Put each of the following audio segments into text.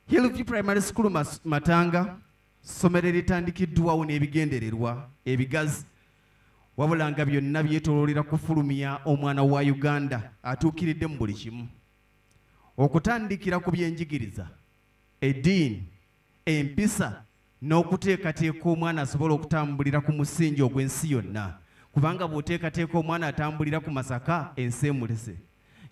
Hillview Primary School Matanga ssomero eritandikiddwawo n'ebigendererwa ebigazi, wabula nga byonna byetooloolera kufulumya omwana wa Uganda atuukiridde mu buli kimu, okutandikira ku byenjigiriza, eddiini, empisa n'okuteekateeka omwana asobola okutambulira ku musingi ogw'ensi yonna, kubanga bw'oteekateeka omwana atambulira ku masaka, ensi emulese.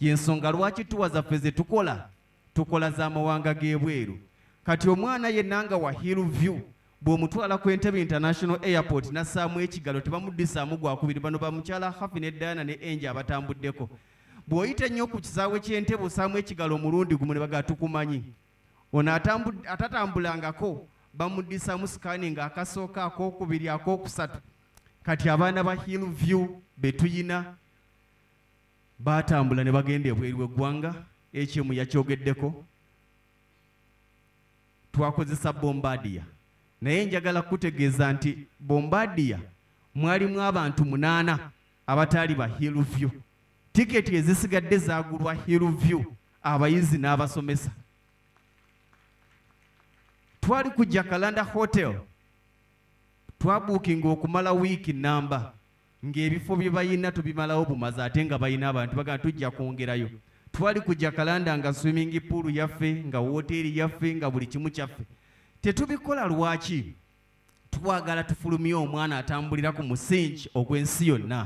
Y'ensonga lwaki tour zaffe ze tukola, tukola z'amawanga g'ebweru. Kati omwana yenna nga wa Hillview, bw'omutwala ku Entebbe International Airport n'assaamu ekigalo, tebamuddisaamu gwakubiri. Bano bamukyala Hafi ne Diana ne Enje abatambuddeko, bw'oyita ennyo ku kisaawe ky'Entebbe, ossaamu ekigalo omulundi gumu ne bagaa tukumanyi. Ono atatambulangako bamuddisaamu scanning akasooka, akookubiri, akookusatu. Kati abaana ba Hillview be tuyina baatambula ne bagenda ebweru w'eggwanga. Ekyemu yakyogeddeko, twakozesa Bombardier, naye njagala kutegeeza nti Bombardier mwalimu abantu 8 abataali ba Hillview. Tiketi ezisigadde zaagulwa Hillview, abayizi n'abasomesa. Twali ku Jacaranda Hotel, twabuukinga okumala wiiki namba ng'ebifo bye bayina tubimalawo bumaze, ate nga bayina abantu bagamba tujja kwongerayo. Twali ku Jacaranda nga swimming pool yaffe, nga woteeri yaffe, nga buli kimu kyaffe. Tetubikola lwaki? Twagala tufulumye omwana atambulira ku musingi ogw'ensi yonna.